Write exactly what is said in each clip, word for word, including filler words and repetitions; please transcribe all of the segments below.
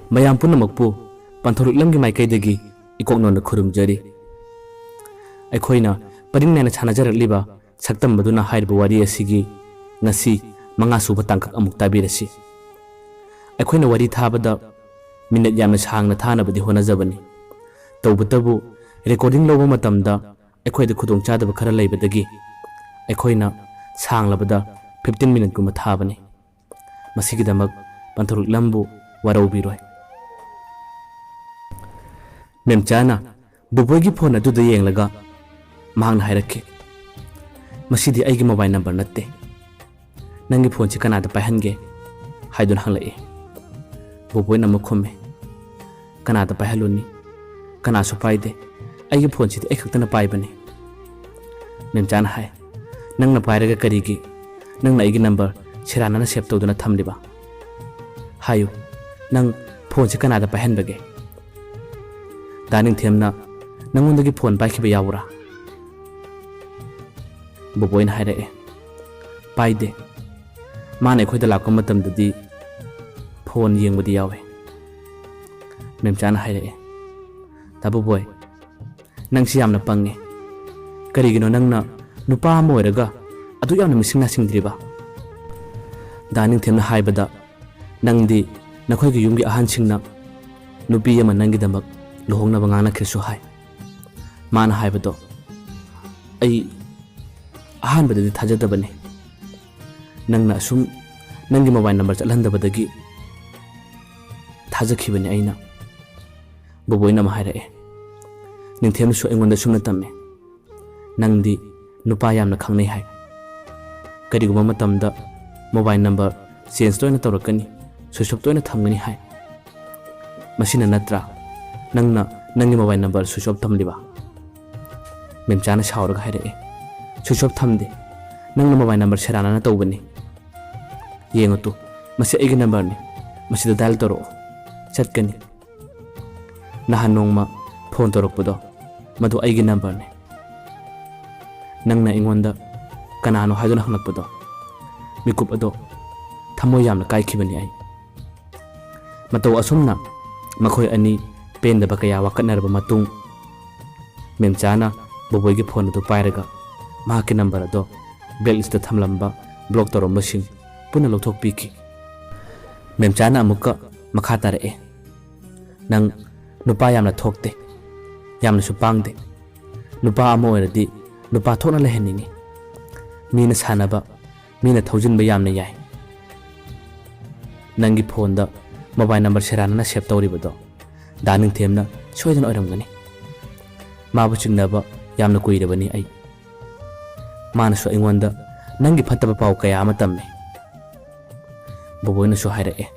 ꯃꯌꯥꯝ ꯄꯨꯝꯅꯃꯛꯄꯨ ꯄꯟꯊꯧꯔꯤꯛꯂꯝꯒꯤ ꯃꯥꯏꯀꯩꯗꯒꯤ ꯏꯀꯣꯛ ꯅꯧꯅ ꯈꯨꯔꯨꯝꯖꯔꯤ꯫ ꯑꯩꯈꯣꯏꯅ ꯄꯔꯤꯡ ꯅꯥꯏꯅ ꯁꯥꯟꯅꯖꯔꯛꯂꯤꯕ ꯁꯛꯇꯝꯕꯗꯨꯅ ꯍꯥꯏꯔꯤꯕ ꯋꯥꯔꯤ ꯑꯁꯤꯒꯤ ꯉꯁꯤ ꯃꯉꯥ ꯁꯨꯕ ꯇꯥꯡꯀꯛ ꯑꯃꯨꯛ ꯇꯥꯕꯤꯔꯁꯤ꯫ ꯑꯩꯈꯣꯏꯅ ꯋꯥꯔꯤ ꯊꯥꯕꯗ ꯃꯤꯅꯠ ꯌꯥꯝꯅ ꯁꯥꯡꯅ ꯊꯥꯅꯕꯗꯤ ꯍꯣꯠꯅꯖꯕꯅꯤ꯫ ꯇꯧꯕꯇꯕꯨ recording ꯂꯧꯕ ꯃꯇꯝꯗ ꯑꯩꯈꯣꯏꯗ ꯈꯨꯗꯣꯡꯆꯥꯗꯕ ꯈꯔ ꯂꯩꯕꯗꯒꯤ ꯑꯩꯈꯣꯏꯅ ꯁꯥꯡꯂꯕꯗ fifteen minuteꯀꯨꯝꯕ ꯊꯥꯕꯅꯤ꯫ ꯃꯁꯤꯒꯤꯗꯃꯛ ꯄꯟꯊꯧꯔꯤꯛꯂꯝꯕꯨ ꯋꯥꯔꯧꯕꯤꯔꯣꯏ꯫ ꯃꯦꯝꯆꯥꯅ ꯕꯣꯕꯣꯏꯒꯤ phone ꯑꯗꯨꯗ ꯌꯦꯡꯂꯒ ꯃꯍꯥꯛꯅ ꯍꯥꯏꯔꯛꯈꯤ, "ꯃꯁꯤꯗꯤ ꯑꯩꯒꯤ mobile number ꯅꯠꯇꯦ꯫ ꯅꯪꯒꯤ phoneꯁꯤ ꯀꯅꯥꯗ ꯄꯥꯏꯍꯟꯒꯦ?" ꯍꯥꯏꯗꯨꯅ ꯍꯪꯂꯛꯏ꯫ ꯕꯣꯕꯣꯏꯅ ꯑꯃꯨꯛ ꯈꯨꯝꯃꯤ, "ꯀꯅꯥꯗ ꯄꯥꯏꯍꯜꯂꯨꯅꯤ? ꯀꯅꯥꯁꯨ ꯄꯥꯏꯗꯦ꯫ ꯑꯩꯒꯤ phoneꯁꯤꯗꯤ ꯑꯩ ꯈꯛꯇꯅ ꯄꯥꯏꯕꯅꯤ꯫" ꯃꯦꯝꯆꯥꯅ ꯍꯥꯏ, "ꯅꯪꯅ ꯄꯥꯏꯔꯒ ꯀꯔꯤꯒꯤ ꯅꯪꯅ ꯑꯩꯒꯤ number ꯁꯦꯔꯥꯟꯅꯅ save ꯇꯧꯗꯨꯅ ꯊꯝꯂꯤꯕ? ꯍꯥꯏꯌꯨ, ꯅꯪ phoneꯁꯤ ꯀꯅꯥꯗ ꯄꯥꯏꯍꯟꯕꯒꯦ? ꯗꯥ ꯅꯤꯡꯊꯦꯝꯅ ꯅꯪꯉꯣꯟꯗꯒꯤ phone ꯄꯥꯏꯈꯤꯕ ꯌꯥꯎꯕ꯭ꯔꯥ?" ꯕꯣꯕꯣꯏꯅ ꯍꯥꯏꯔꯛꯑꯦ, "ꯄꯥꯏꯗꯦ꯫ ꯃꯥꯅ ꯑꯩꯈꯣꯏꯗ ꯂꯥꯛꯄ ꯃꯇꯝꯗꯗꯤ phone ꯌꯦꯡꯕꯗꯤ ꯌꯥꯎꯋꯦ꯫" ꯃꯦꯝꯆꯥꯅ ꯍꯥꯏꯔꯛꯑꯦ, "ꯗꯥ ꯕꯣꯕꯣꯏ, ꯅꯪꯁꯤ ꯌꯥꯝꯅ ꯄꯪꯉꯦ꯫ ꯀꯔꯤꯒꯤꯅꯣ ꯅꯪꯅ ꯅꯨꯄꯥ ꯑꯃ ꯑꯣꯏꯔꯒ ꯑꯗꯨꯛ ꯌꯥꯝꯅ ꯃꯤꯁꯤꯡ ꯅꯥꯁꯤꯡꯗ꯭ꯔꯤꯕ? ꯗꯥ ꯅꯤꯡꯊꯦꯝꯅ ꯍꯥꯏꯕꯗ ꯅꯪꯗꯤ ꯅꯈꯣꯏꯒꯤ ꯌꯨꯝꯒꯤ ꯑꯍꯟꯁꯤꯡꯅ ꯅꯨꯄꯤ ꯑꯃ ꯅꯪꯒꯤꯗꯃꯛ ꯂꯨꯍꯣꯡꯅꯕ ꯉꯥꯡꯅꯈ꯭ꯔꯁꯨ ꯍꯥꯏ꯫ ꯃꯥꯅ ꯍꯥꯏꯕꯗꯣ ꯑꯩ ꯑꯍꯥꯟꯕꯗꯗꯤ ꯊꯥꯖꯗꯕꯅꯤ꯫ ꯅꯪꯅ ꯑꯁꯨꯝ ꯅꯪꯒꯤ mobile number ꯆꯠꯍꯟꯗꯕꯗꯒꯤ ꯊꯥꯖꯈꯤꯕꯅꯤ ꯑꯩꯅ꯫" ꯕꯣꯕꯣꯏꯅ ꯑꯃ ꯍꯥꯏꯔꯛꯑꯦ, "ꯅꯤꯡꯊꯦꯝꯅꯁꯨ ꯑꯩꯉꯣꯟꯗ ꯁꯨꯝꯅ ꯇꯝꯃꯦ, ꯅꯪꯗꯤ ꯅꯨꯄꯥ ꯌꯥꯝꯅ ꯈꯪꯅꯩ ꯍꯥꯏ꯫ ꯀꯔꯤꯒꯨꯝꯕ ꯃꯇꯝꯗ mobile number change ꯇꯣꯏꯅ ꯇꯧꯔꯛꯀꯅꯤ, switch off ꯇꯣꯏꯅ ꯊꯝꯒꯅꯤ ꯍꯥꯏ꯫ ꯃꯁꯤꯅ ꯅꯠꯇ꯭ꯔꯥ ꯅꯪꯅ ꯅꯪꯒꯤ mobile number switch off ꯊꯝꯂꯤꯕ?" ꯃꯦꯝꯆꯥꯅ ꯁꯥꯎꯔꯒ ꯍꯥꯏꯔꯛꯑꯦ, "Switch off ꯊꯝꯗꯦ, ꯅꯪꯅ mobile number ꯁꯦꯔꯥꯟꯅꯅ ꯇꯧꯕꯅꯤ꯫ ꯌꯦꯡꯉꯨ ꯇꯨ, ꯃꯁꯤ ꯑꯩꯒꯤ numberꯅꯤ, ꯃꯁꯤꯗ dial ꯇꯧꯔꯛꯑꯣ, ꯆꯠꯀꯅꯤ꯫ ꯅꯍꯥꯟ ꯅꯣꯡꯃ phone ꯇꯧꯔꯛꯄꯗꯣ, ꯃꯗꯨ ꯑꯩꯒꯤ numberꯅꯤ꯫ ꯅꯪꯅ ꯑꯩꯉꯣꯟꯗ ꯀꯅꯥꯅꯣ ꯍꯥꯏꯗꯨꯅ ꯍꯪꯂꯛꯄꯗꯣ, ꯃꯤꯀꯨꯞ ꯑꯗꯣ ꯊꯃꯣꯏ ꯌꯥꯝꯅ ꯀꯥꯏꯈꯤꯕꯅꯤ ꯑꯩ꯫" ꯃꯇꯧ ꯑꯁꯨꯝꯅ ꯃꯈꯣꯏ ꯑꯅꯤ ꯄꯦꯟꯗꯕ ꯀꯌꯥ ꯋꯥꯀꯠꯅꯔꯕ ꯃꯇꯨꯡ, ꯃꯦꯝꯆꯥꯅ ꯕꯣꯕꯣꯏꯒꯤ ꯐꯣꯟ ꯑꯗꯨ ꯄꯥꯏꯔꯒ ꯃꯍꯥꯛꯀꯤ ꯅꯝꯕꯔ ꯑꯗꯣ ꯕ꯭ꯂꯦꯛꯂꯤꯁꯇ ꯊꯝꯂꯝꯕ, ꯕ꯭ꯂꯣꯛ ꯇꯧꯔꯝꯕꯁꯤꯡ ꯄꯨꯟꯅ ꯂꯧꯊꯣꯛꯄꯤꯈꯤ꯫ ꯃꯦꯝꯆꯥꯅ ꯑꯃꯨꯛꯀ ꯃꯈꯥ ꯇꯥꯔꯛꯑꯦ, "ꯅꯪ ꯅꯨꯄꯥ ꯌꯥꯝꯅ ꯊꯣꯛꯇꯦ, ꯌꯥꯝꯅꯁꯨ ꯄꯥꯡꯗꯦ꯫ ꯅꯨꯄꯥ ꯑꯃ ꯑꯣꯏꯔꯗꯤ ꯅꯨꯄꯥ ꯊꯣꯛꯅ ꯂꯩꯍꯟꯅꯤꯡꯉꯤ꯫ ꯃꯤꯅ ꯁꯥꯟꯅꯕ, ꯃꯤꯅ ꯊꯧꯖꯤꯟꯕ ꯌꯥꯝꯅ ꯌꯥꯏ꯫ ꯅꯪꯒꯤ ꯐꯣꯟꯗ ꯃꯣꯕꯥꯏꯜ ꯅꯝꯕꯔ ꯁꯦꯔꯥꯟꯅꯅ ꯁꯦꯞ ꯇꯧꯔꯤꯕꯗꯣ ꯗꯥ ꯅꯤꯡꯊꯦꯝꯅ ꯁꯣꯏꯗꯅ ꯑꯣꯏꯔꯝꯒꯅꯤ꯫ ꯃꯥꯕꯨ ꯆꯤꯡꯅꯕ ꯌꯥꯝꯅ ꯀꯨꯏꯔꯕꯅꯤ ꯑꯩ꯫ ꯃꯥꯅꯁꯨ ꯑꯩꯉꯣꯟꯗ ꯅꯪꯒꯤ ꯐꯠꯇꯕ ꯄꯥꯎ ꯀꯌꯥ ꯑꯃ ꯇꯝꯃꯤ꯫" ꯕꯣꯕꯣꯏꯅꯁꯨ ꯍꯥꯏꯔꯛꯑꯦ,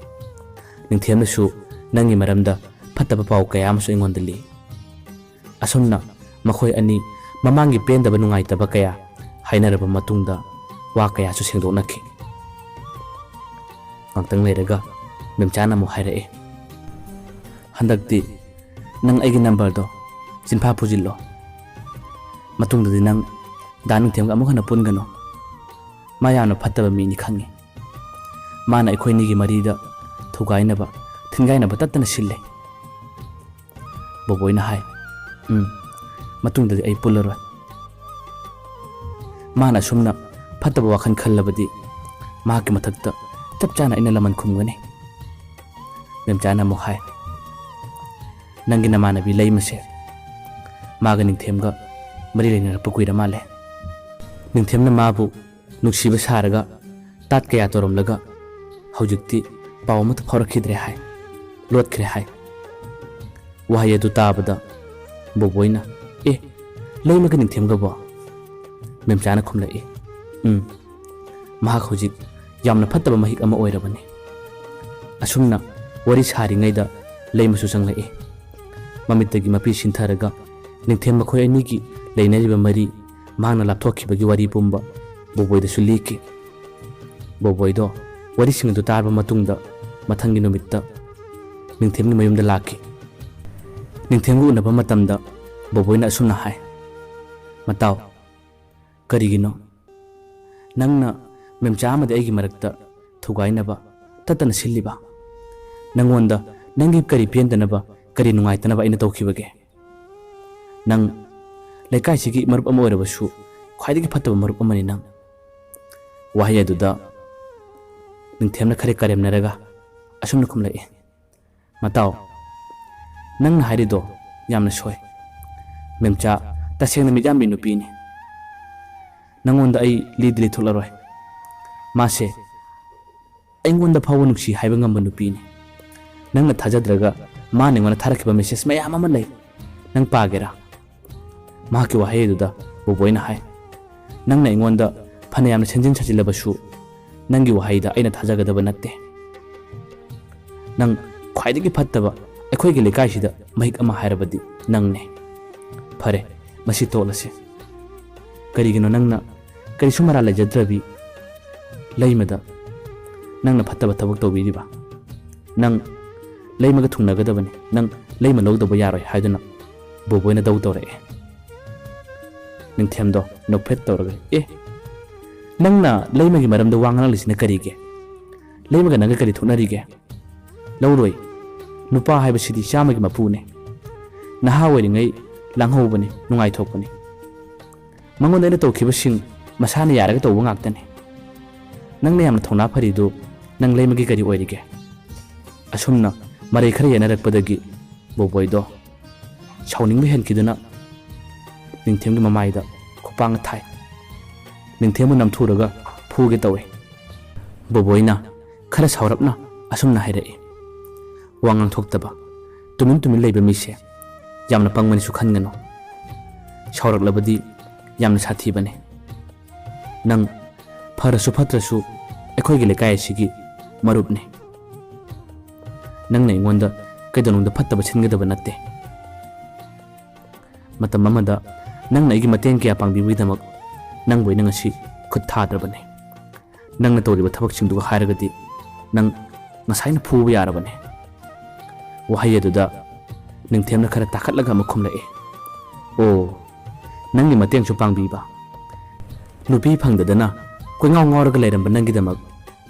"ꯅꯤꯡꯊꯦꯝꯅꯁꯨ ꯅꯪꯒꯤ ꯃꯔꯝꯗ ꯐꯠꯇꯕ ꯄꯥꯎ ꯀꯌꯥ ꯑꯃꯁꯨ ꯑꯩꯉꯣꯟꯗ ꯂꯤ꯫" ꯑꯁꯨꯝꯅ ꯃꯈꯣꯏ ꯑꯅꯤ ꯃꯃꯥꯡꯒꯤ ꯄꯦꯟꯗꯕ ꯅꯨꯡꯉꯥꯏꯇꯕ ꯀꯌꯥ ꯍꯥꯏꯅꯔꯕ ꯃꯇꯨꯡꯗ ꯋꯥ ꯀꯌꯥꯁꯨ ꯁꯦꯡꯗꯣꯛꯅꯈꯤ꯫ ꯉꯥꯛꯇꯪ ꯂꯩꯔꯒ ꯃꯦꯝꯆꯥꯅ ꯑꯃꯨꯛ ꯍꯥꯏꯔꯛꯑꯦ, "ꯍꯟꯗꯛꯇꯤ ꯅꯪ ꯑꯩꯒꯤ ꯅꯝꯕꯔꯗꯣ ꯆꯤꯟꯐꯥ ꯄꯨꯁꯤꯜꯂꯣ꯫ ꯃꯇꯨꯡꯗꯗꯤ ꯅꯪ ꯗꯥ ꯅꯤꯡꯊꯦꯝꯒ ꯑꯃꯨꯛ ꯍꯟꯅ ꯄꯨꯟꯒꯅꯨ꯫ ꯃꯥ ꯌꯥꯝꯅ ꯐꯠꯇꯕ ꯃꯤꯅꯤ ꯈꯪꯉꯤ꯫ ꯃꯥꯅ ꯑꯩꯈꯣꯏꯅꯤꯒꯤ ꯃꯔꯤꯗ ꯊꯨꯒꯥꯏꯅꯕ, ꯊꯤꯟꯒꯥꯏꯅꯕ ꯇꯠꯇꯅ ꯁꯤꯜꯂꯦ꯫" ꯕꯣꯕꯣꯏꯅ ꯍꯥꯏ, "ꯎꯝ, ꯃꯇꯨꯡꯗꯗꯤ ꯑꯩ ꯄꯨꯜꯂꯔꯣꯏ꯫ ꯃꯥꯅ ꯑꯁꯨꯝꯅ ꯐꯠꯇꯕ ꯋꯥꯈꯜ ꯈꯜꯂꯕꯗꯤ ꯃꯍꯥꯛꯀꯤ ꯃꯊꯛꯇ ꯆꯞ ꯆꯥꯅ ꯑꯩꯅ ꯂꯃꯟ ꯈꯨꯝꯒꯅꯤ꯫" ꯃꯦꯝꯆꯥꯅ ꯑꯃꯨꯛ ꯍꯥꯏ, "ꯅꯪꯒꯤ ꯅꯃꯥꯟꯅꯕꯤ ꯂꯩꯃꯁꯦ ꯃꯥꯒ ꯅꯤꯡꯊꯦꯝꯒ ꯃꯔꯤ ꯂꯩꯅꯔꯛꯄ ꯀꯨꯏꯔ ꯃꯥꯜꯂꯦ꯫ ꯅꯤꯡꯊꯦꯝꯅ ꯃꯥꯕꯨ ꯅꯨꯡꯁꯤꯕ ꯁꯥꯔꯒ ꯇꯥꯠ ꯀꯌꯥ ꯇꯧꯔꯝꯂꯒ ꯍꯧꯖꯤꯛꯇꯤ ꯄꯥꯎ ꯑꯃꯠꯇ ꯐꯥꯎꯔꯛꯈꯤꯗ꯭ꯔꯦ ꯍꯥꯏ, ꯂꯣꯠꯈ꯭ꯔꯦ ꯍꯥꯏ꯫" ꯋꯥꯍꯩ ꯑꯗꯨ ꯇꯥꯕꯗ ꯕꯣꯕꯣꯏꯅ, "ꯑꯦ, ꯂꯩꯃꯒ ꯅꯤꯡꯊꯦꯝꯒꯕꯣ?" ꯃꯦꯝꯆꯥꯅ ꯈꯨꯝꯂꯛꯏ, "ꯎꯝ, ꯃꯍꯥꯛ ꯍꯧꯖꯤꯛ ꯌꯥꯝꯅ ꯐꯠꯇꯕ ꯃꯍꯤꯛ ꯑꯃ ꯑꯣꯏꯔꯕꯅꯤ꯫" ꯑꯁꯨꯝꯅ ꯋꯥꯔꯤ ꯁꯥꯔꯤꯉꯩꯗ ꯂꯩꯃꯁꯨ ꯆꯪꯂꯛꯏ꯫ ꯃꯃꯤꯠꯇꯒꯤ ꯃꯄꯤ ꯁꯤꯟꯊꯔꯒ ꯅꯤꯡꯊꯦꯝ ꯃꯈꯣꯏ ꯑꯅꯤꯒꯤ ꯂꯩꯅꯔꯤꯕ ꯃꯔꯤ ꯃꯍꯥꯛꯅ ꯂꯥꯞꯊꯣꯛꯈꯤꯕꯒꯤ ꯋꯥꯔꯤ ꯄꯨꯝꯕ ꯕꯣꯕꯣꯏꯗꯁꯨ ꯂꯤꯈꯤ꯫ ꯕꯣꯕꯣꯏꯗꯣ ꯋꯥꯔꯤꯁꯤꯡ ꯑꯗꯨ ꯇꯥꯔꯕ ꯃꯇꯨꯡꯗ ꯃꯊꯪꯒꯤ ꯅꯨꯃꯤꯠꯇ ꯅꯤꯡꯊꯦꯝꯒꯤ ꯃꯌꯨꯝꯗ ꯂꯥꯛꯈꯤ꯫ ꯅꯤꯡꯊꯦꯝꯒ ꯎꯅꯕ ꯃꯇꯝꯗ ꯕꯣꯕꯣꯏꯅ ꯑꯁꯨꯝꯅ ꯍꯥꯏ, "ꯃꯇꯥꯎ, ꯀꯔꯤꯒꯤꯅꯣ ꯅꯪꯅ ꯃꯦꯝꯆꯥ ꯑꯃꯗꯤ ꯑꯩꯒꯤ ꯃꯔꯛꯇ ꯊꯨꯒꯥꯏꯅꯕ ꯇꯠꯇꯅ ꯁꯤꯜꯂꯤꯕ? ꯅꯪꯉꯣꯟꯗ ꯅꯪꯒꯤ ꯀꯔꯤ ꯄꯦꯟꯗꯅꯕ, ꯀꯔꯤ ꯅꯨꯡꯉꯥꯏꯇꯅꯕ ꯑꯩꯅ ꯇꯧꯈꯤꯕꯒꯦ? ꯅꯪ ꯂꯩꯀꯥꯏꯁꯤꯒꯤ ꯃꯔꯨꯞ ꯑꯃ ꯑꯣꯏꯔꯕꯁꯨ ꯈ꯭ꯋꯥꯏꯗꯒꯤ ꯐꯠꯇꯕ ꯃꯔꯨꯞ ꯑꯃꯅꯤ ꯅꯪ꯫ ꯋꯥꯍꯩ ꯑꯗꯨꯗ ꯅꯤꯡꯊꯦꯝꯅ ꯈꯔ ꯀꯔꯦꯝꯅꯔꯒ ꯑꯁꯨꯝꯅ ꯈꯨꯝꯂꯛꯏ, "ꯃꯇꯥꯎ, ꯅꯪꯅ ꯍꯥꯏꯔꯤꯗꯣ ꯌꯥꯝꯅ ꯁꯣꯏ꯫ ꯃꯦꯝꯆꯥ ꯇꯁꯦꯡꯅ ꯃꯤꯠꯌꯥꯝꯕꯤ ꯅꯨꯄꯤꯅꯤ꯫ ꯅꯪꯉꯣꯟꯗ ꯑꯩ ꯂꯤꯗꯤ ꯂꯤꯊꯣꯛꯂꯔꯣꯏ꯫ ꯃꯥꯁꯦ ꯑꯩꯉꯣꯟꯗ ꯐꯥꯎꯕ ꯅꯨꯡꯁꯤ ꯍꯥꯏꯕ ꯉꯝꯕ ꯅꯨꯄꯤꯅꯤ꯫ ꯅꯪꯅ ꯊꯥꯖꯗ꯭ꯔꯒ ꯃꯥꯅ ꯑꯩꯉꯣꯟꯗ ꯊꯥꯔꯛꯈꯤꯕ ꯃꯦꯁꯦꯖ ꯃꯌꯥꯝ ꯑꯃ ꯂꯩ꯫ ꯅꯪ ꯄꯥꯒꯦꯔꯥ?" ꯃꯍꯥꯛꯀꯤ ꯋꯥꯍꯩ ꯑꯗꯨꯗ ꯕꯣꯕꯣꯏꯅ ꯍꯥꯏ, "ꯅꯪꯅ ꯑꯩꯉꯣꯟꯗ ꯐꯅ ꯌꯥꯝꯅ ꯁꯦꯝꯖꯤꯟ ꯁꯥꯖꯤꯜꯂꯕꯁꯨ, ꯅꯪꯒꯤ ꯋꯥꯍꯩꯗ ꯑꯩꯅ ꯊꯥꯖꯒꯗꯕ ꯅꯠꯇꯦ꯫ ꯅꯪ ꯈ꯭ꯋꯥꯏꯗꯒꯤ ꯐꯠꯇꯕ ꯑꯩꯈꯣꯏꯒꯤ ꯂꯩꯀꯥꯏꯁꯤꯗ ꯃꯍꯤꯛ ꯑꯃ ꯍꯥꯏꯔꯕꯗꯤ ꯅꯪꯅꯦ꯫ ꯐꯔꯦ, ꯃꯁꯤ ꯇꯣꯛꯂꯁꯤ꯫ ꯀꯔꯤꯒꯤꯅꯣ ꯅꯪꯅ ꯀꯔꯤꯁꯨ ꯃꯔꯥꯜ ꯂꯩꯖꯗ꯭ꯔꯕꯤ ꯂꯩꯃꯗ ꯅꯪꯅ ꯐꯠꯇꯕ ꯊꯕꯛ ꯇꯧꯕꯤꯔꯤꯕ? ꯅꯪ ꯂꯩꯃꯒ ꯊꯨꯡꯅꯒꯗꯕꯅꯤ, ꯅꯪ ꯂꯩꯃ ꯂꯧꯗꯕ ꯌꯥꯔꯣꯏ" ꯍꯥꯏꯗꯨꯅ ꯕꯣꯕꯣꯏꯅ ꯗꯧ ꯇꯧꯔꯛꯑꯦ꯫ ꯅꯤꯡꯊꯦꯝꯗꯣ ꯅꯣꯛꯐꯦꯠ ꯇꯧꯔꯒ, "ꯑꯦ, ꯅꯪꯅ ꯂꯩꯃꯒꯤ ꯃꯔꯝꯗ ꯋꯥ ꯉꯥꯡꯂꯤꯁꯤꯅ ꯀꯔꯤꯒꯤ? ꯂꯩꯃꯒ ꯅꯪꯒ ꯀꯔꯤ ꯊꯣꯛꯅꯔꯤꯒꯦ? ꯂꯧꯔꯣꯏ꯫ ꯅꯨꯄꯥ ꯍꯥꯏꯕꯁꯤꯗꯤ ꯆꯥꯝꯃꯒꯤ ꯃꯄꯨꯅꯦ꯫ ꯅꯍꯥ ꯑꯣꯏꯔꯤꯉꯩ ꯂꯥꯡꯍꯧꯕꯅꯤ, ꯅꯨꯡꯉꯥꯏꯊꯣꯛꯄꯅꯤ꯫ ꯃꯉꯣꯟꯗ ꯑꯩꯅ ꯇꯧꯈꯤꯕꯁꯤꯡ ꯃꯁꯥꯅ ꯌꯥꯔꯒ ꯇꯧꯕ ꯉꯥꯛꯇꯅꯤ꯫ ꯅꯪꯅ ꯌꯥꯝꯅ ꯊꯧꯅꯥ ꯐꯔꯤꯗꯨ ꯅꯪ ꯂꯩꯃꯒꯤ ꯀꯔꯤ ꯑꯣꯏꯔꯤꯒꯦ?" ꯑꯁꯨꯝꯅ ꯃꯔꯩ ꯈꯔ ꯌꯦꯟꯅꯔꯛꯄꯗꯒꯤ ꯕꯣꯕꯣꯏꯗꯣ ꯁꯥꯎꯅꯤꯡꯕ ꯍꯦꯟꯈꯤꯗꯨꯅ ꯅꯤꯡꯊꯦꯝꯒꯤ ꯃꯃꯥꯏꯗ ꯈꯨꯄꯥꯡꯅ ꯊꯥꯏ꯫ ꯅꯤꯡꯊꯦꯝꯕꯨ ꯅꯝꯊꯨꯔꯒ ꯐꯨꯒꯦ ꯇꯧꯏ꯫ ꯕꯣꯕꯣꯏꯅ ꯈꯔ ꯁꯥꯎꯔꯞꯅ ꯑꯁꯨꯝꯅ ꯍꯥꯏꯔꯛꯏ, "ꯋꯥ ꯉꯥꯡꯊꯣꯛꯇꯕ, ꯇꯨꯃꯤꯟ ꯇꯨꯃꯤꯟ ꯂꯩꯕ ꯃꯤꯁꯦ ꯌꯥꯝꯅ ꯄꯪꯕꯅꯤꯁꯨ ꯈꯟꯒꯅꯨ꯫ ꯁꯥꯎꯔꯛꯂꯕꯗꯤ ꯌꯥꯝꯅ ꯁꯥꯊꯤꯕꯅꯤ꯫ ꯅꯪ ꯐꯔꯁꯨ ꯐꯠꯇ꯭ꯔꯁꯨ ꯑꯩꯈꯣꯏꯒꯤ ꯂꯩꯀꯥꯏ ꯑꯁꯤꯒꯤ ꯃꯔꯨꯞꯅꯤ꯫ ꯅꯪꯅ ꯑꯩꯉꯣꯟꯗ ꯀꯩꯗꯧꯅꯨꯡꯗ ꯐꯠꯇꯕ ꯁꯤꯟꯒꯗꯕ ꯅꯠꯇꯦ꯫ ꯃꯇꯝ ꯑꯃꯗ ꯅꯪꯅ ꯑꯩꯒꯤ ꯃꯇꯦꯡ ꯀꯌꯥ ꯄꯥꯡꯕꯤꯕꯒꯤꯗꯃꯛ ꯅꯪꯕꯨ ꯑꯩꯅ ꯉꯁꯤ ꯈꯨꯠ ꯊꯥꯗ꯭ꯔꯕꯅꯤ꯫ ꯅꯪꯅ ꯇꯧꯔꯤꯕ ꯊꯕꯛꯁꯤꯡꯗꯨꯒ ꯍꯥꯏꯔꯒꯗꯤ ꯅꯪ ꯉꯁꯥꯏꯅ ꯐꯨꯕ ꯌꯥꯔꯕꯅꯤ꯫" ꯋꯥꯍꯩ ꯑꯗꯨꯗ ꯅꯤꯡꯊꯦꯝꯅ ꯈꯔ ꯇꯥꯈꯠꯂꯒ ꯑꯃꯨꯛ ꯈꯨꯝꯂꯛꯏ, "ꯑꯣ, ꯅꯪꯒꯤ ꯃꯇꯦꯡꯁꯨ ꯄꯥꯡꯕꯤꯕ꯫ ꯅꯨꯄꯤ ꯐꯪꯗꯗꯅ ꯀꯣꯏꯉꯥꯎ ꯉꯥꯎꯔꯒ ꯂꯩꯔꯝꯕ ꯅꯪꯒꯤꯗꯃꯛ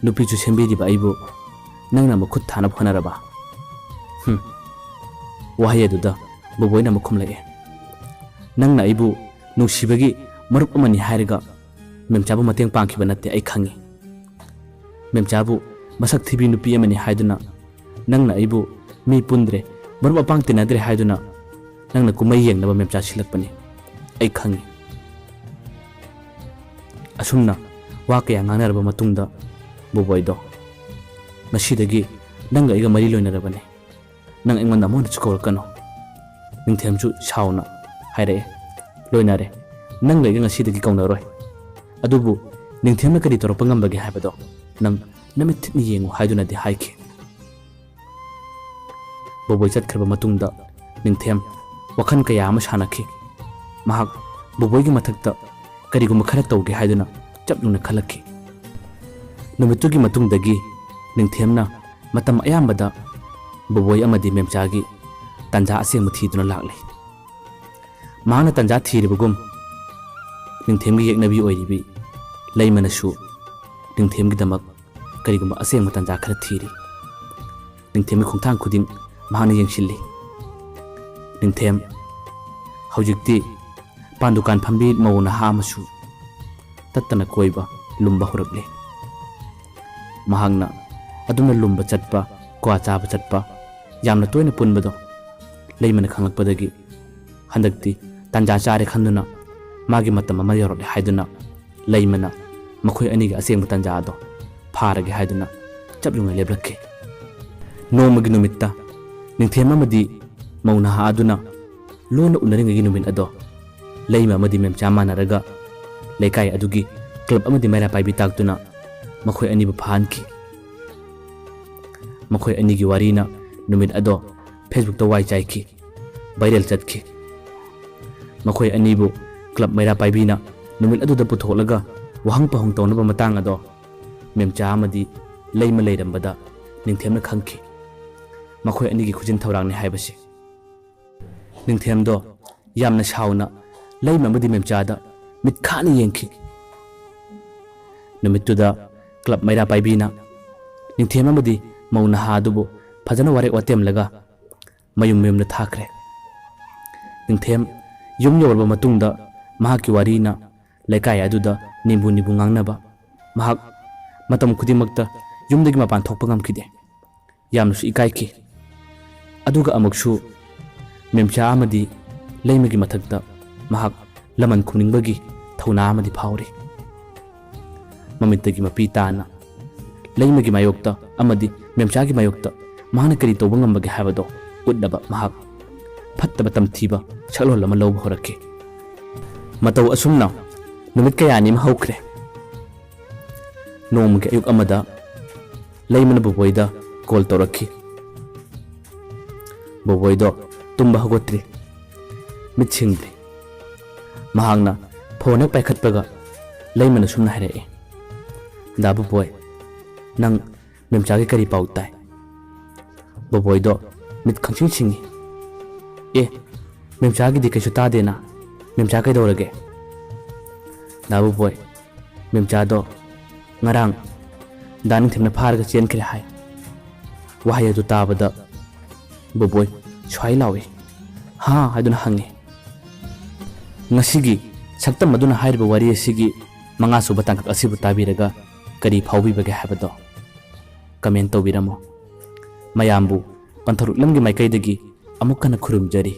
ꯅꯨꯄꯤꯁꯨ ꯁꯦꯝꯕꯤꯔꯤꯕ ꯑꯩꯕꯨ ꯅꯪꯅ ꯃꯈꯨꯠ ꯊꯥꯅꯕ ꯍꯣꯠꯅꯔꯕ?" ꯍꯨꯝ꯫ ꯋꯥꯍꯩ ꯑꯗꯨꯗ ꯕꯣꯕꯣꯏꯅ ꯑꯃꯨꯛ ꯈꯨꯝꯂꯛꯑꯦ, "ꯅꯪꯅ ꯑꯩꯕꯨ ꯅꯨꯡꯁꯤꯕꯒꯤ ꯃꯔꯨꯞ ꯑꯃꯅꯤ ꯍꯥꯏꯔꯒ ꯃꯦꯝꯆꯥꯕꯨ ꯃꯇꯦꯡ ꯄꯥꯡꯈꯤꯕ ꯅꯠꯇꯦ, ꯑꯩ ꯈꯪꯉꯤ꯫ ꯃꯦꯝꯆꯥꯕꯨ ꯃꯁꯛ ꯊꯤꯕꯤ ꯅꯨꯄꯤ ꯑꯃꯅꯤ ꯍꯥꯏꯗꯨꯅ ꯅꯪꯅ ꯑꯩꯕꯨ ꯃꯤ ꯄꯨꯟꯗ꯭ꯔꯦ, ꯃꯔꯨꯞ ꯃꯄꯥꯡ ꯇꯤꯟꯅꯗ꯭ꯔꯦ ꯍꯥꯏꯗꯨꯅ ꯅꯪꯅ ꯀꯨꯝꯍꯩ ꯌꯦꯡꯅꯕ ꯃꯦꯝꯆꯥ ꯁꯤꯜꯂꯛꯄꯅꯤ, ꯑꯩ ꯈꯪꯉꯤ꯫" ꯑꯁꯨꯝꯅ ꯋꯥ ꯀꯌꯥ ꯉꯥꯡꯅꯔꯕ ꯃꯇꯨꯡꯗ ꯕꯣꯕꯣꯏꯗꯣ, "ꯉꯁꯤꯗꯒꯤ ꯅꯪꯒ ꯑꯩꯒ ꯃꯔꯤ ꯂꯣꯏꯅꯔꯕꯅꯤ꯫ ꯅꯪ ꯑꯩꯉꯣꯟꯗ ꯑꯃꯨꯛ ꯍꯟꯅꯁꯨ ꯀꯧꯔꯛꯀꯅꯨ꯫" ꯅꯤꯡꯊꯦꯝꯁꯨ ꯁꯥꯎꯅ ꯍꯥꯏꯔꯛꯑꯦ, "ꯂꯣꯏꯅꯔꯦ꯫ ꯅꯪꯒ ꯑꯩꯒ ꯉꯁꯤꯗꯒꯤ ꯀꯧꯅꯔꯣꯏ꯫ ꯑꯗꯨꯕꯨ ꯅꯤꯡꯊꯦꯝꯅ ꯀꯔꯤ ꯇꯧꯔꯛꯄ ꯉꯝꯕꯒꯦ ꯍꯥꯏꯕꯗꯣ ꯅꯪ ꯅꯃꯤꯠ ꯊꯤꯠꯅ ꯌꯦꯡꯉꯨ" ꯍꯥꯏꯗꯨꯅꯗꯤ ꯍꯥꯏꯈꯤ꯫ ꯕꯣꯕꯣꯏ ꯆꯠꯈ꯭ꯔꯕ ꯃꯇꯨꯡꯗ ꯅꯤꯡꯊꯦꯝ ꯋꯥꯈꯜ ꯀꯌꯥ ꯑꯃ ꯁꯥꯟꯅꯈꯤ꯫ ꯃꯍꯥꯛ ꯕꯣꯕꯣꯏꯒꯤ ꯃꯊꯛꯇ ꯀꯔꯤꯒꯨꯝꯕ ꯈꯔ ꯇꯧꯒꯦ ꯍꯥꯏꯗꯨꯅ ꯆꯞ ꯌꯨꯡꯅ ꯈꯜꯂꯛꯈꯤ꯫ ꯅꯨꯃꯤꯠꯇꯨꯒꯤ ꯃꯇꯨꯡꯗꯒꯤ ꯅꯤꯡꯊꯦꯝꯅ ꯃꯇꯝ ꯑꯌꯥꯝꯕꯗ ꯕꯣꯕꯣꯏ ꯑꯃꯗꯤ ꯃꯦꯝꯆꯥꯒꯤ ꯇꯥꯟꯖꯥ ꯑꯁꯦꯡꯕ ꯊꯤꯗꯨꯅ ꯂꯥꯛꯂꯤ꯫ ꯃꯍꯥꯛꯅ ꯇꯥꯟꯖꯥ ꯊꯤꯔꯤꯕꯒꯨꯝ, ꯅꯤꯡꯊꯦꯝꯒꯤ ꯌꯦꯛꯅꯕꯤ ꯑꯣꯏꯔꯤꯕꯤ ꯂꯩꯃꯅꯁꯨ ꯅꯤꯡꯊꯦꯝꯒꯤꯗꯃꯛ ꯀꯔꯤꯒꯨꯝꯕ ꯑꯁꯦꯡꯕ ꯇꯥꯟꯖꯥ ꯈꯔ ꯊꯤꯔꯤ꯫ ꯅꯤꯡꯊꯦꯝꯒꯤ ꯈꯣꯡꯊꯥꯡ ꯈꯨꯗꯤꯡ ꯃꯍꯥꯛꯅ ꯌꯦꯡꯁꯤꯜꯂꯤ꯫ ꯅꯤꯡꯊꯦꯝ ꯍꯧꯖꯤꯛꯇꯤ ꯄꯥꯟ ꯗꯨꯀꯥꯟ ꯐꯝꯕꯤ ꯃꯧ ꯅꯍꯥ ꯑꯃꯁꯨ ꯇꯠꯇꯅ ꯀꯣꯏꯕ, ꯂꯨꯝꯕ ꯍꯧꯔꯛꯂꯦ꯫ ꯃꯍꯥꯛꯅ ꯑꯗꯨꯝꯅ ꯂꯨꯝꯕ ꯆꯠꯄ, ꯀ꯭ꯋꯥ ꯆꯥꯕ ꯆꯠꯄ, ꯌꯥꯝꯅ ꯇꯣꯏꯅ ꯄꯨꯟꯕꯗꯣ ꯂꯩꯃꯅ ꯈꯪꯂꯛꯄꯗꯒꯤ ꯍꯟꯗꯛꯇꯤ ꯇꯥꯟꯖꯥ ꯆꯥꯔꯦ ꯈꯟꯗꯨꯅ ꯃꯥꯒꯤ ꯃꯇꯝ ꯑꯃ ꯌꯧꯔꯛꯂꯦ ꯍꯥꯏꯗꯨꯅ ꯂꯩꯃꯅ ꯃꯈꯣꯏ ꯑꯅꯤꯒꯤ ꯑꯁꯦꯡꯕ ꯇꯥꯟꯖꯥ ꯑꯗꯣ ꯐꯥꯔꯒꯦ ꯍꯥꯏꯗꯨꯅ ꯆꯞ ꯌꯨꯡꯅ ꯂꯦꯞꯂꯛꯈꯤ꯫ ꯅꯣꯡꯃꯒꯤ ꯅꯨꯃꯤꯠꯇ ꯅꯤꯡꯊꯦꯝ ꯑꯃꯗꯤ ꯃꯧ ꯅꯍꯥ ꯑꯗꯨꯅ ꯂꯣꯟꯅ ꯎꯅꯔꯤꯉꯩꯒꯤ ꯅꯨꯃꯤꯠ ꯑꯗꯣ ꯂꯩꯃ ꯑꯃꯗꯤ ꯃꯦꯝꯆꯥ ꯃꯥꯟꯅꯔꯒ ꯂꯩꯀꯥꯏ ꯑꯗꯨꯒꯤ ꯀ꯭ꯂꯕ ꯑꯃꯗꯤ ꯃꯩꯔꯥ ꯄꯥꯏꯕꯤ ꯇꯥꯛꯇꯨꯅ ꯃꯈꯣꯏ ꯑꯅꯤꯕꯨ ꯐꯥꯍꯟꯈꯤ꯫ ꯃꯈꯣꯏ ꯑꯅꯤꯒꯤ ꯋꯥꯔꯤꯅ ꯅꯨꯃꯤꯠ ꯑꯗꯣ ꯐꯦꯁꯕꯨꯛꯇ ꯋꯥꯏ ꯆꯥꯏꯈꯤ, ꯚꯥꯏꯔꯦꯜ ꯆꯠꯈꯤ꯫ ꯃꯈꯣꯏ ꯑꯅꯤꯕꯨ ꯀ꯭ꯂꯕ ꯃꯩꯔꯥ ꯄꯥꯏꯕꯤꯅ ꯅꯨꯃꯤꯠ ꯑꯗꯨꯗ ꯄꯨꯊꯣꯛꯂꯒ ꯋꯥꯍꯪ ꯄꯥꯎꯍꯪ ꯇꯧꯅꯕ ꯃꯇꯥꯡ ꯑꯗꯣ ꯃꯦꯝꯆꯥ ꯑꯃꯗꯤ ꯂꯩꯃ ꯂꯩꯔꯝꯕꯗ ꯅꯤꯡꯊꯦꯝꯅ ꯈꯪꯈꯤ꯫ ꯃꯈꯣꯏ ꯑꯅꯤꯒꯤ ꯈꯨꯖꯤꯟ ꯊꯧꯔꯥꯡꯅꯤ ꯍꯥꯏꯕꯁꯤ꯫ ꯅꯤꯡꯊꯦꯝꯗꯣ ꯌꯥꯝꯅ ꯁꯥꯎꯅ ꯂꯩꯃ ꯑꯃꯗꯤ ꯃꯦꯝꯆꯥꯗ ꯃꯤꯠ ꯈꯥꯅ ꯌꯦꯡꯈꯤ꯫ ꯅꯨꯃꯤꯠꯇꯨꯗ ꯀ꯭ꯂꯕ ꯃꯩꯔꯥ ꯄꯥꯏꯕꯤꯅ ꯅꯤꯡꯊꯦꯝ ꯑꯃꯗꯤ ꯃꯧ ꯅꯍꯥ ꯑꯗꯨꯕꯨ ꯐꯖꯅ ꯋꯥꯔꯦꯞ ꯋꯥꯇꯦꯝꯂꯒ ꯃꯌꯨꯝ ꯃꯌꯨꯝꯗ ꯊꯥꯈ꯭ꯔꯦ꯫ ꯅꯤꯡꯊꯦꯝ ꯌꯨꯝ ꯌꯧꯔꯕ ꯃꯇꯨꯡꯗ ꯃꯍꯥꯛꯀꯤ ꯋꯥꯔꯤꯅ ꯂꯩꯀꯥꯏ ꯑꯗꯨꯗ ꯅꯤꯕꯨ ꯅꯤꯕꯨ ꯉꯥꯡꯅꯕ꯫ ꯃꯍꯥꯛ ꯃꯇꯝ ꯈꯨꯗꯤꯡꯃꯛꯇ ꯌꯨꯝꯗꯒꯤ ꯃꯄꯥꯟ ꯊꯣꯛꯄ ꯉꯝꯈꯤꯗꯦ꯫ ꯌꯥꯝꯅꯁꯨ ꯏꯀꯥꯏꯈꯤ꯫ ꯑꯗꯨꯒ ꯑꯃꯨꯛꯁꯨ ꯃꯦꯝꯆꯥ ꯑꯃꯗꯤ ꯂꯩꯃꯒꯤ ꯃꯊꯛꯇ ꯃꯍꯥꯛ ꯂꯃꯟ ꯈꯨꯝꯅꯤꯡꯕꯒꯤ ꯊꯧꯅꯥ ꯑꯃꯗꯤ ꯐꯥꯎꯔꯤ꯫ ꯃꯃꯤꯠꯇꯒꯤ ꯃꯄꯤ ꯇꯥꯅ ꯂꯩꯃꯒꯤ ꯃꯥꯌꯣꯛꯇ ꯑꯃꯗꯤ ꯃꯦꯝꯆꯥꯒꯤ ꯃꯥꯌꯣꯛꯇ ꯃꯍꯥꯛꯅ ꯀꯔꯤ ꯇꯧꯕ ꯉꯝꯕꯒꯦ ꯍꯥꯏꯕꯗꯣ ꯎꯠꯅꯕ ꯃꯍꯥꯛ ꯐꯠꯇꯕ ꯇꯝꯊꯤꯕ ꯁꯛꯂꯣꯟ ꯑꯃ ꯂꯧꯕ ꯍꯧꯔꯛꯈꯤ꯫ ꯃꯇꯧ ꯑꯁꯨꯝꯅ ꯅꯨꯃꯤꯠ ꯀꯌꯥꯅꯤ ꯑꯃ ꯍꯧꯈ꯭ꯔꯦ꯫ ꯅꯣꯡꯃꯒꯤ ꯑꯌꯨꯛ ꯑꯃꯗ ꯂꯩꯃꯅ ꯕꯣꯕꯣꯏꯗ ꯀꯣꯜ ꯇꯧꯔꯛꯈꯤ꯫ ꯕꯣꯕꯣꯏꯗꯣ ꯇꯨꯝꯕ ꯍꯧꯒꯠꯇ꯭ꯔꯤ, ꯃꯤꯠ ꯁꯤꯡꯗ꯭ꯔꯤ꯫ ꯃꯍꯥꯛꯅ ꯐꯣꯟ ꯍꯦꯛ ꯄꯥꯏꯈꯠꯄꯒ ꯂꯩꯃꯅ ꯁꯨꯝꯅ ꯍꯥꯏꯔꯛꯏ, "ꯗꯥ ꯕꯣꯕꯣꯏ, ꯅꯪ ꯃꯦꯝꯆꯥꯒꯤ ꯀꯔꯤ ꯄꯥꯎ ꯇꯥꯏ?" ꯕꯣꯕꯣꯏꯗꯣ ꯃꯤꯠ ꯈꯪꯁꯤꯡ ꯁꯤꯡꯉꯤ꯫ "ꯑꯦ, ꯃꯦꯝꯆꯥꯒꯤꯗꯤ ꯀꯩꯁꯨ ꯇꯥꯗꯦꯅ꯫ ꯃꯦꯝꯆꯥ ꯀꯩꯗꯧꯔꯒꯦ?" "ꯗꯥ ꯕꯣꯕꯣꯏ, ꯃꯦꯝꯆꯥꯗꯣ ꯉꯔꯥꯡ ꯗꯥ ꯅꯤꯡꯊꯦꯝꯅ ꯐꯥꯔꯒ ꯆꯦꯟꯈ꯭ꯔꯦ ꯍꯥꯏ꯫" ꯋꯥꯍꯩ ꯑꯗꯨ ꯇꯥꯕꯗ ꯕꯣꯕꯣꯏ ꯁ꯭ꯋꯥꯏ ꯂꯥꯎꯏ꯫ "ꯍꯥ?" ꯍꯥꯏꯗꯨꯅ ꯍꯪꯉꯤ꯫ ꯉꯁꯤꯒꯤ ꯁꯛꯇꯝ ꯑꯗꯨꯅ ꯍꯥꯏꯔꯤꯕ ꯋꯥꯔꯤ ꯑꯁꯤꯒꯤ ꯃꯉꯥꯁꯨꯕ ꯇꯥꯡꯀꯛ ꯑꯁꯤꯕꯨ ꯇꯥꯕꯤꯔꯒ ꯀꯔꯤ ꯐꯥꯎꯕꯤꯕꯒꯦ ꯍꯥꯏꯕꯗꯣ ꯀꯃꯦꯟ ꯇꯧꯕꯤꯔꯝꯃꯨ꯫ ꯃꯌꯥꯝꯕꯨ ꯄꯟꯊꯧꯔꯛꯂꯝꯒꯤ ꯃꯥꯏꯀꯩꯗꯒꯤ ꯑꯃꯨꯛ ꯍꯟꯅ ꯈꯨꯔꯨꯝꯖꯔꯤ꯫